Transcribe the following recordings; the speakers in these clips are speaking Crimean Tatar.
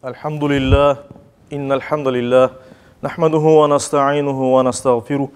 Elhamdülillah, innel hamdalillah, nahmeduhu ve nestainuhu ve nestağfiruh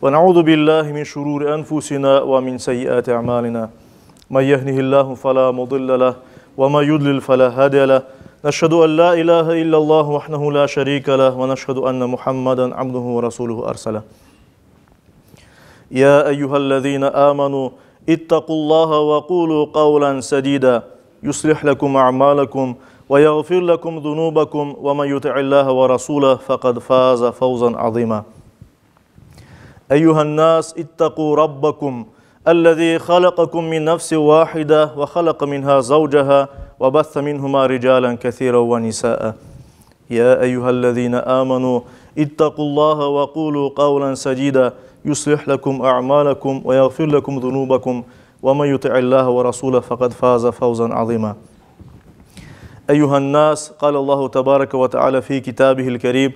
ve nauzu billahi min şururi enfusina ve min seyyiati a'malina. Men yehdihillahu fela mudille leh ve men yudlil fela hadiye leh. Neşhedü en la ilahe illallah vahdehu la şerike leh ve neşhedü enne Muhammeden abduhu ve rasuluhu erseleh. Ya eyyühellezine amenu ittakullaha ve kulu kavlen sedida. Yuslih lekum a'malekum ve yağfir lekum zunubakum ve men yuti'illaha ve rasulehu fekad faza fawzan azima. Eyyühen nas ittaku rabbakum ellezî halakakum min nefsin vâhide ve halaka minhâ zavceha ve besse minhumâ ricâlen kesîren ve nisâe. Ya eyyühellezîne âmenû ittakullâhe ve kûlû kavlen sedîdâ yuslih lekum a'mâlekum ve yağfir lekum zunubakum ve men yuti'illâhe ve rasûlehu fekad fâze fawzan azîmâ. Eyyühen nas, kâlallahu tebâreke ve teâlâ fî kitâbihil kerîm,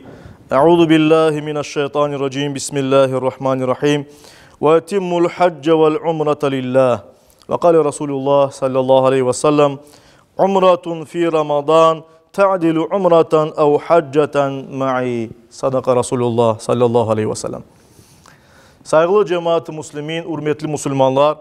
Eûzu billâhi mineşşeytanirracîm, Bismillâhirrahmanirrahîm, Ve etimmul hacce vel umrete lillâh. Ve kâle Rasûlullah sallallahu aleyhi ve sellem, Umratun fî Ramazan te'dilu umraten ev hacceten ma'i. Sadaka Rasulullah sallallahu aleyhi ve sellem. Sayğılı cemaat-ı muslimin, ürmetli musulmanlar,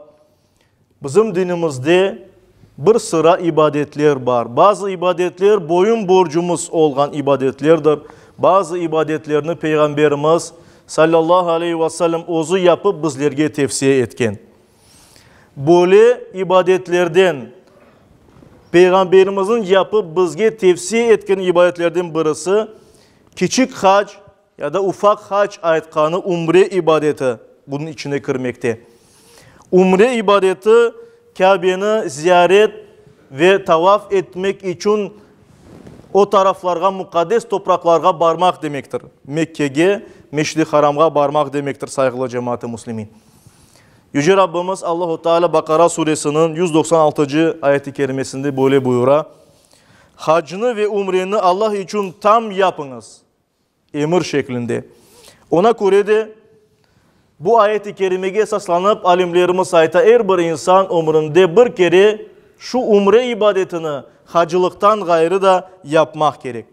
bizim dinimizde bir sıra ibadetler bar. Bazı ibadetler boyun borcumuz olğan ibadetlerdir. Bazı ibadetlerni Peyğamberimiz sallallahu aleyhi ve sellem özü yapıp bizlerge tevsiye etken. Böyle ibadetlerden, Peyğamberimizniñ yapıp bizge tevsiye etken ibadetlerden birisi, kiçik hac ya da ufaq hac aytqanı ümre ibadeti bunıñ içine kirmekte. Ümre ibadeti Kâbeni ziyaret ve tavaf etmek içün o taraflarğa, muqaddes topraqlarğa barmaq demektir. Mekkege, Meşid-i Haramğa barmaq demektir, sayğılı cemaat-ı müslimin. Yüce Rabbimiz Allahu Teala Baqara suresiniñ 196-cı ayet-i kerimesinde böyle buyura, Hacnı ve ümreni Allah içün tam yapıñız, emir şeklinde. Ona köre de, bu ayet-i kerimege esaslanıp, alimlerimiz ayta, er bir insan ömründe bir kere şu ümre ibadetini hacılıqtan ğayrı da yapmaq kerek.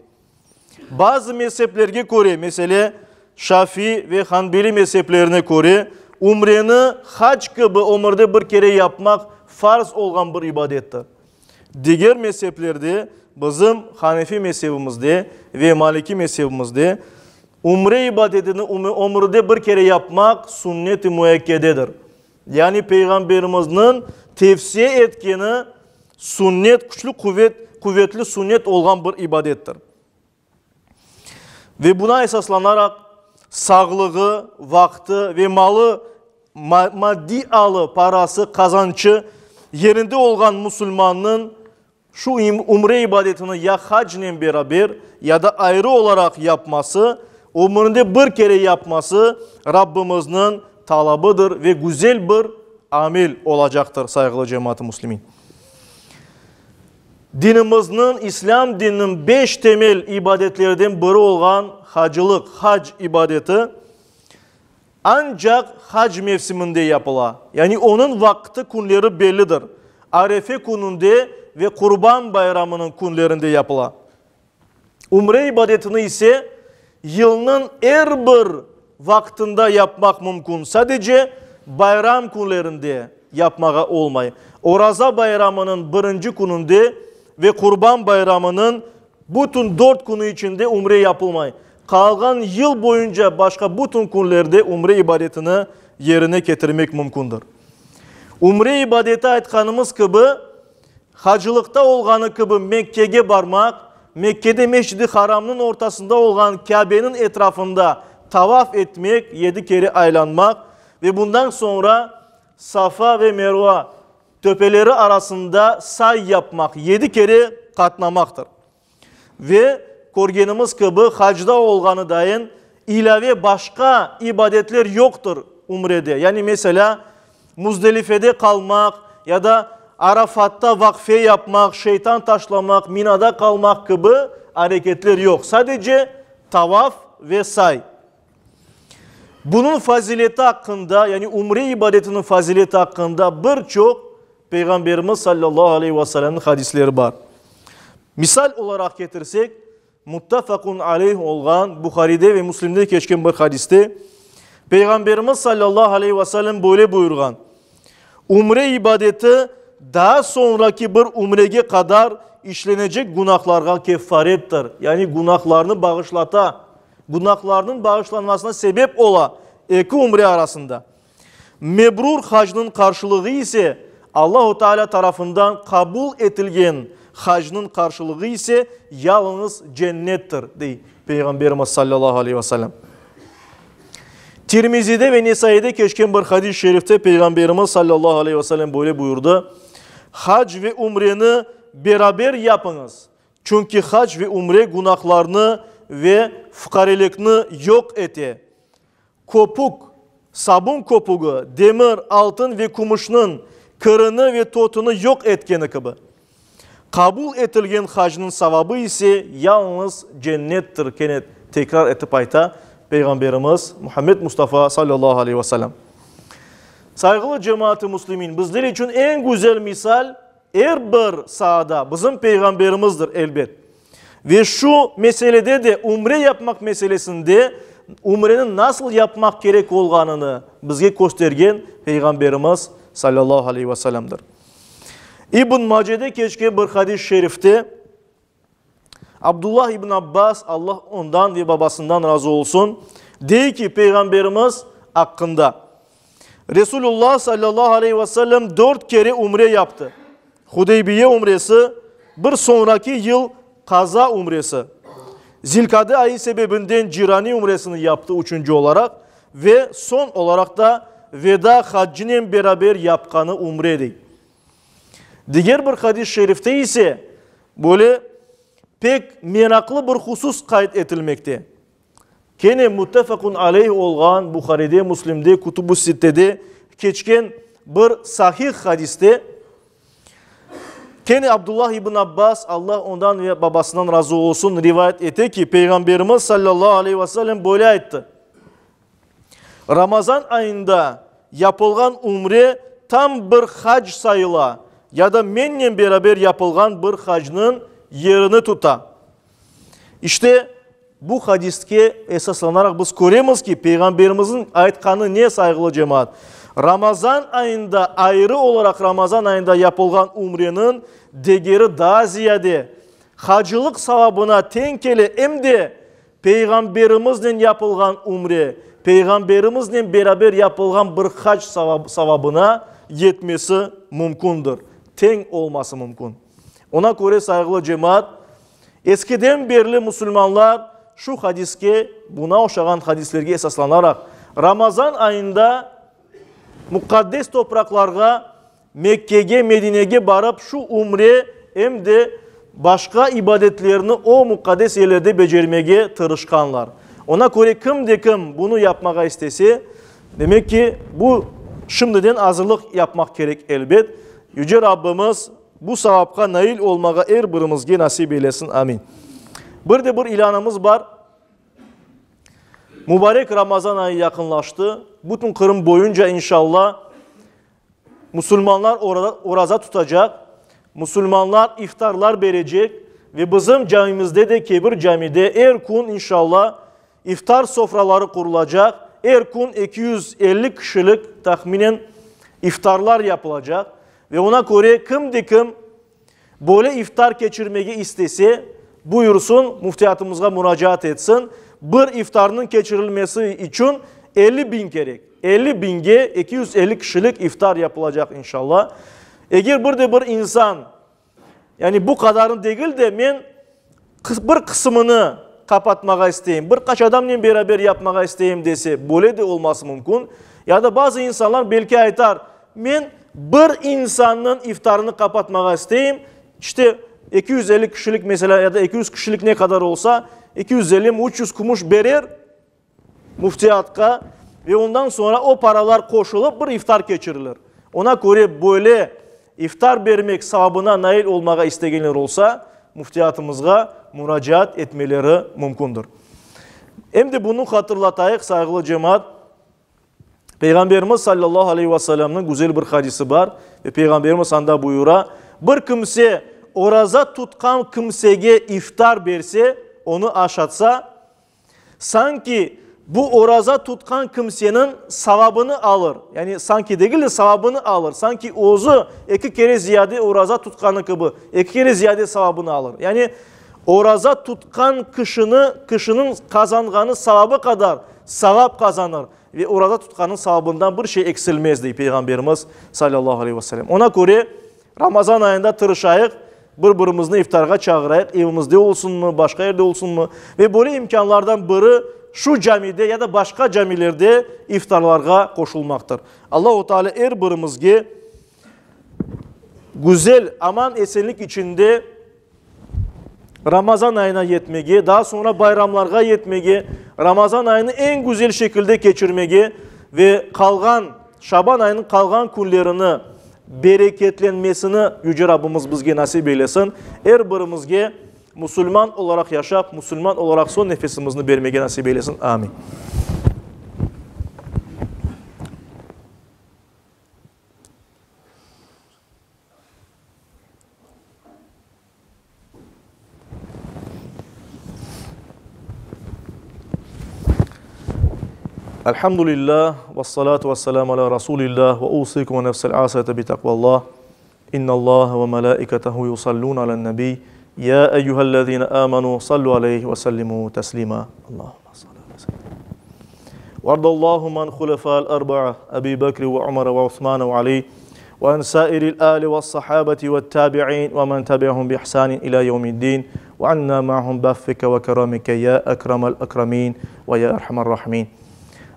Bazı mezeplerge köre, mesele, Şafi ve Hanbeli mezeplerine köre, ümreni hac kibi ömürde bir kere yapmaq farz olğan bir ibadettir. Diger mezheplerde, bizim Hanefi mezhebimizde ve Maliki mezhebimizde, ümre ibadetini ömürde bir kere yapmaq sünnet-i müekkededir. Yani Peyğamberimizniñ tevsiye etkeni sünnet, küçlü quvet, quvetli sünnet olğan bir ibadettir. Ve buna esaslanaraq, sağlığı, vaqtı ve malı, maddiy alı, parası, qazançı yerinde olğan musulmannıñ şu ümre ibadetini ya hacnen beraber, ya da ayrı olaraq yapması, ömürinde bir kere yapması Rabbimizniñ talabıdır ve güzel bir amel olacaqtır, sayğılı cemaat-ı müslimin. Dinimizniñ, İslâm dininiñ beş temel ibadetlerden biri olğan hacılıq, hac ibadeti, ancaq hac mevsiminde yapıla. Yani onıñ vaqtı, künleri bellidir. Arefe kününde ve Qurban bayramınıñ künlerinde yapıla. Ümre ibadetini ise yılnıñ er bir vaqtında yapmaq mümkün, sadece bayram künlerinde yapmağa olmay. Oraza bayramınıñ birinci kününde ve Qurban bayramınıñ bütün dört künü içinde ümre yapılmay. Qalğan yıl boyunca başqa bütün künlerde ümre ibadetini yerine ketirmek mümkündir. Ümre ibadeti aytqanımız kibi, Hacılıqta olğanı kibi Mekkege barmaq, Mekkede Mescid-i Haramnıñ ortasında olğan Kâbeniñ etrafında tavaf etmek, yedi kere aylanmaq ve bundan soñra Safa ve Merva töpeleri arasında say yapmaq, yedi kere qatnamaqtır. Ve, körgenimiz kibi, hacda olğanı dayın, ilâve başqa ibadetler yoqtır ümrede. Yani, meselâ, Muzdelifede qalmaq ya da Arafatta vaqfe yapmaq, şeytan taşlamaq, Minada qalmaq kibi areketler yoq. Sadece tavaf ve say. Bunıñ fazileti aqqında, yani ümre ibadetiniñ fazileti aqqında bir çoq Peyğamberimiz sallallahu aleyhi ve sellemniñ hadisleri bar. Misal olaraq ketirsek, Muttafaqun aleyh olğan Buharide ve Müslimde keçken bir hadiste Peyğamberimiz sallallahu aleyhi ve sellem böyle buyurğan, Ümre ibadeti daa soñraki bir ümrege qadar işlenecek günahlarğa keffarettir, yani günahlarnı bağışlata, günahlarnıñ bağışlanmasına sebep ola eki ümre arasında. Mebrur hacnıñ qarşılığı ise, Allahu Teala tarafından qabul etilgen hacnıñ qarşılığı ise yalıñız cennettir, dey Peyğamberimiz sallallahu aleyhi ve sellem. Tirmizide ve Nesaide keçken bir hadis-i şerifte Peyğamberimiz sallallahu aleyhi ve sellem böyle buyurdı, Hac ve ümreni beraber yapıñız, çünki hac ve ümre günahlarnı ve fuqarelikni yoq ete. Köpük, sabun köpügi, demir, altın ve kümüşniñ kirini ve totunı yoq etkeni kibi. Qabul etilgen hacnıñ savabı ise yalıñız cennettir, kene tekrar etip ayta Peyğamberimiz Muhammed Mustafa sallallahu aleyhi ve sellem. Sayğılı cemaat-ı müslimin, bizler içün eñ güzel misal er bir saada bizim Peyğamberimizdir, elbet. Ve şu meselede de, ümre yapmaq meselesinde, ümreni nasıl yapmaq kerek olğanını bizge köstergen Peyğamberimiz sallallahu aleyhi ve sellemdir. İbn Macede keçken bir hadis-i şerifte Abdullah ibn Abbas, Allah ondan ve babasından razı olsun, dey ki, Peyğamberimiz aqqında, Resulullah sallallahu aleyhi ve sellem dört kere ümre yaptı. Hudeybiye ümresi, bir soñraki yıl qaza ümresi, Zilkade ayı sebebinden Cirani ümresini yaptı üçünci olaraq ve soñ olaraq da veda haccınen beraber yapqanı ümre, dey. Diger bir hadis-i şerifte ise böyle pek meraqlı bir husus qayd etilmekte. Kene muttefaqun aleyh olğan Buharide, Müslimde, Kutubu Sittede keçken bir sahih hadiste kene Abdullah ibn Abbas, Allah ondan ve babasından razı olsun, rivayet ete ki, Peyğamberimiz sallallahu aleyhi ve sellem böyle ayttı, Ramazan ayında yapılğan ümre tam bir hac sayıla ya da mennen beraber yapılğan bir hacnıñ yerini tuta. İşte, bu hadistke esaslanaraq biz köremiz ki, Peyğamberimizniñ aytqanı ne, sayğılı cemaat? Ramazan ayında, ayrı olaraq Ramazan ayında yapılğan ümreniñ degeri daa ziyade, hacılıq savabına teñ kele, em de Peyğamberimiznen yapılğan ümre, Peyğamberimiznen beraber yapılğan bir hac savabına yetmesi mümkündir, teñ olması mümkün. Oña köre, sayğılı cemaat, Eskiden berli musulmanlar şu hadiske, buna oşağan hadislerge esaslanaraq, Ramazan ayında muqaddes topraqlarğa, Mekkege, Medinege barıp, şu ümre em de başqa ibadetlerni o muqaddes yerlerde becermege tırışqanlar. Ona köre kim de kim bunı yapmağa istese, demek ki, bu şimdiden azırlıq yapmaq kerek, elbet. Yüce Rabbimiz Bu savapqa nail olmağa er birimizge nasip eylesin. Amin. Bir de bir ilânımız bar. Mübarek Ramazan ayı yaqınlaştı. Bütün Qırım boyunca inşallah musulmanlar oraza tutacaq, musulmanlar iftarlar berecek ve bizim camimizde de, Kebir camide er kün inşallah İftar sofraları qurulacaq, er kün 250 kişilik tahminen iftarlar yapılacaq ve oña köre kim de kim böyle iftar keçirmege istese, buyursın, müftiyatımızğa muracaat etsin. Bir iftarnıñ keçirilmesi içün 50 biñ kerek. 50 biñge 250 kişilik iftar yapılacaq, inşallah. Eger bir de bir insan Yani bu qadarını degil de, men bir qısımını qapatmağa isteyim, bir qaç adamnen beraber yapmağa isteyim dese, böyle de olması mümkün. Ya da bazı insanlar belki aytar, men bir insannıñ iftarını qapatmağa isteyim, işte 250 kişilik meselâ ya da 200 kişilik ne qadar olsa, 250 mi, 300 kümüş berer, Müftiyatqa ve ondan soñra o paralar qoşulıp bir iftar keçirilir. Ona köre böyle iftar bermek savabına nail olmağa istegenler olsa, müftiyatımızğa muracaat etmeleri mümkündir. Em de bunı hatırlatayıq, sayğılı cemaat, Peyğamberimiz sallallahu aleyhi ve sellemniñ güzel bir hadisi bar ve Peyğamberimiz anda buyura, Bir kimse oraza tutqan kimsege iftar berse, onı aşatsa, sanki bu oraza tutqan kimseniñ savabını alır, yani sanki degil de, savabını alır, sanki özü eki kere ziyade oraza tutqanı kibi, eki kere ziyade savabını alır. Yani oraza tutqan kişini, kişiniñ qazanğanı savabı qadar savap qazanır ve oraza tutqannıñ savabından bir şey eksilmez, dey Peyğamberimiz, salâllahu aleyhi ve sellem. Ona köre, Ramazan ayında tırışayıq, bir-birimizni iftarğa çağırayıq, evimizde olsunmı, başqa yerde olsunmı. Ve böyle imkânlardan biri şu camide ya da başqa camilerde iftarlarğa qoşulmaqtır. Allahu Teala er birimizge güzel, aman-esenlik içinde Ramazan ayına yetmege, daa soñra bayramlarğa yetmege, Ramazan ayını eñ güzel şekilde keçirmege ve qalğan Şaban ayınıñ qalğan künlerini bereketlenmesini Yüce Rabbimiz bizge nasip eylesin. Er birimizge musulman olaraq yaşap, musulman olaraq soñ nefesimizni bermege nasip eylesin. Amin. Elhamdülillah, vessalatu vesselamu ala Rasulillah, ve usikum ve nefsel asiyete bi takvallah. İnnallaha ve melaiketehu yusallun alen nebi. Ya eyyühellezine amenu sallu aleyhi ve sellimu teslima. Allahümme salli ala seyyidina. Vardallahu an hulefa'l arba'a, Ebi Bekri ve Umar ve Osman ve Ali, ve an sairil ali ve sahabeti ve tabi'in ve men tebi'ahum bi ihsanin ila yevmiddin ve anna ma'hum ba'ffike ve keramike ya ekremel ekremin ve ya erhamer rahimin.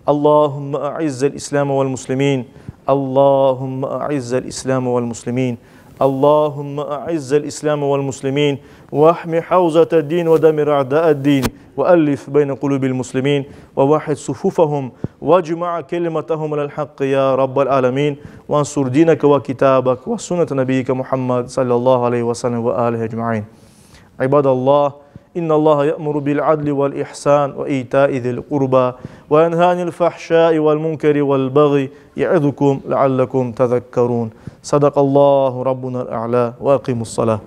Allahümme a'izzel İslam vel muslimin. Allahümme a'izzel İslam vel muslimin. Allahümme a'izzel İslam vel muslimin. Vahmi havzete din ve demir a'da'ed din. Ve ellif beyne kulubil muslimin. Ve vahid sufufahum. Ve cema'a kelimetehum alel hakkı ya Rabbel alemin. Ve ansur dineke ve kitabek ve sünnete nebiyyike Muhammed sallallahu aleyhi ve sellem ve alihi ecma'in. İbadallah, İnnallaha ye'muru bil adli vel ihsan ve ita'i zil qurba ve yenha anil fahşai vel munkeri vel baghi ye'izukum leallekum tezekkerun. Sadakallahu Rabbunel a'la ve eqimus salah.